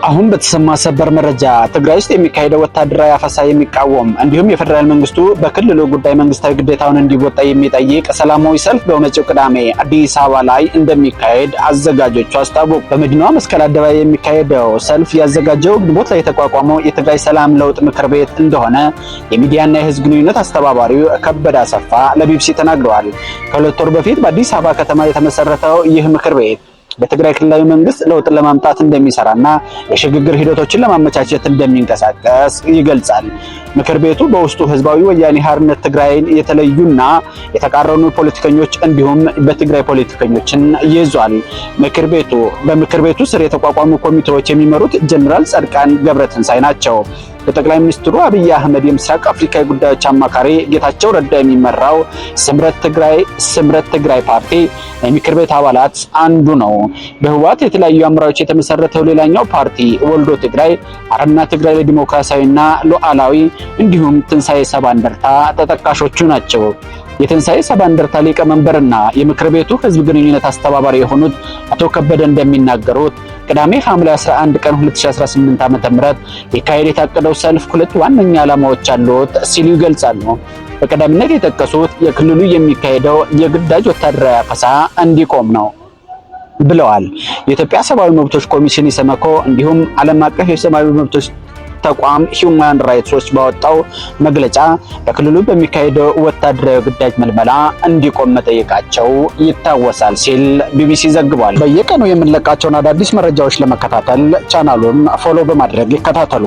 አሁን በተሰማ ሰበር መረጃ ትግራይ ውስጥ የሚካሄደው ወታደራዊ አፈሳ የሚቃወም እንዲሁም የፌዴራል መንግስቱ በክልሉ ጉዳይ መንግስታዊ ግዴታውን እንዲወጣ የሚጠይቅ ሰላማዊ ሰልፍ በመጪው ቅዳሜ አዲስ አበባ ላይ እንደሚካሄድ አዘጋጆቹ አስታወቁ። በመዲናዋ መስቀል አደባባይ የሚካሄደው ሰልፍ ያዘጋጀው ግንቦት ላይ የተቋቋመው የትግራይ ሰላም ለውጥ ምክር ቤት እንደሆነ የሚዲያና የህዝብ ግንኙነት አስተባባሪው ከበደ አሰፋ ለቢቢሲ ተናግረዋል። ከ2 ወር በፊት በአዲስ አበባ ከተማ የተመሰረተው ይህ ምክር ቤት በትግራይ ክልላዊ መንግስት ለውጥን ለማምጣት እንደሚሰራና የሽግግር ሂደቶችን ለማመቻቸት እንደሚንቀሳቀስ ይገልጻል። ምክር ቤቱ በውስጡ ህዝባዊ ወያኔ ሓርነት ትግራይን የተለዩና የተቃረኑ ፖለቲከኞች እንዲሁም በትግራይ ፖለቲከኞችን ይዟል። ምክር ቤቱ በምክር ቤቱ ስር የተቋቋሙ ኮሚቴዎች የሚመሩት ጀነራል ጻድቃን ገብረትንሳኤ ናቸው። በጠቅላይ ሚኒስትሩ አብይ አህመድ የምስራቅ አፍሪካ ጉዳዮች አማካሪ ጌታቸው ረዳ የሚመራው ስምረት ትግራይ ፓርቲ የምክር ቤት አባላት አንዱ ነው። በህወሓት የተለያዩ አመራሮች የተመሰረተው ሌላኛው ፓርቲ ወልዶ ትግራይ፣ አረና ትግራይ ለዲሞክራሲያዊና ሉዓላዊ እንዲሁም ትንሳኤ ሰባ እንደርታ ተጠቃሾቹ ናቸው። የትንሳኤ ሰባ እንደርታ ሊቀመንበርና የምክር ቤቱ ህዝብ ግንኙነት አስተባባሪ የሆኑት አቶ ከበደ እንደሚናገሩት ቅዳሜ ሐምሌ 11 ቀን 2018 ዓ.ም ሊካሄድ የታቀደው ሰልፍ ሁለት ዋነኛ ዓላማዎች አሉት ሲሉ ይገልጻሉ። በቀዳሚነት የጠቀሱት የክልሉ የሚካሄደው የግዳጅ ወታደራዊ አፈሳ እንዲቆም ነው ብለዋል። የኢትዮጵያ ሰብአዊ መብቶች ኮሚሽን ኢሰመኮ እንዲሁም ዓለም አቀፍ የሰብአዊ መብቶች ተቋም ሂውማን ራይትስ ዎች ባወጣው መግለጫ በክልሉ በሚካሄደው ወታደራዊ ግዳጅ ምልመላ እንዲቆም መጠየቃቸው ይታወሳል ሲል ቢቢሲ ዘግቧል። በየቀኑ የምንለቃቸውን አዳዲስ መረጃዎች ለመከታተል ቻናሉን follow በማድረግ ይከታተሉ።